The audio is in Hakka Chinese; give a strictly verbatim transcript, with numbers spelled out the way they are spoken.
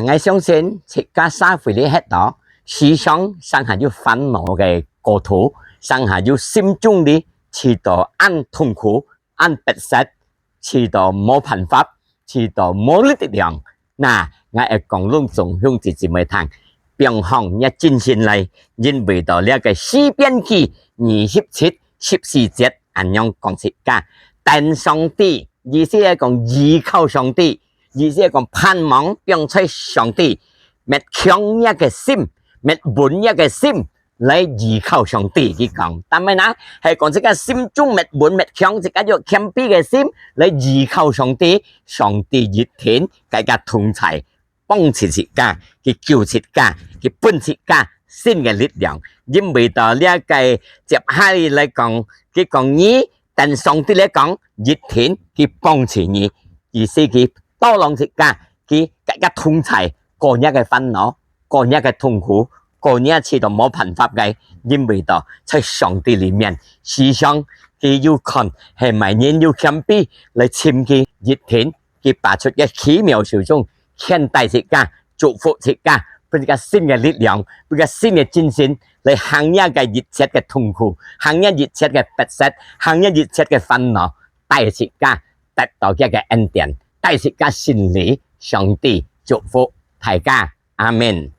𠊎相信自家社會裡歇到，時常常下有煩惱个過度，常下有心中裡試著恁痛苦、恁迫切，試著無辦法，試著無力量。那，𠊎愛講攏總兄弟姊妹聽，放放若精神來，因為到這个詩篇記二十七、十四節，恁樣講自家，等上帝，意思係講依靠上帝，意思係講盼望放在上帝，搣強若个心，搣穩若个心，來依靠上帝。佢講，但係呢，係講自家心中搣穩搣強，自家有謙卑个心，來依靠上帝，上帝一定佮自家同在，幫助自家，佢救自家，佢分自家新个力量。因為到這个接下來講，佢講你等上帝來講，一定佢幫助你，意思佢tolong自家，佢佮自家同在，過若个煩惱，過若个痛苦，過若試著無辦法个，因為到在上帝裡面，時常佢有看，係麼人有謙卑來尋佢，一定佢拔出个奇妙手中，牽帶自家，祝福自家，分自家新个力量，分自家新个精神，來行這个一切个痛苦，行這一切个迫切，行這一切个煩惱，帶自家得到佢个恩典，帶自家勝利。上帝祝福大家，阿們。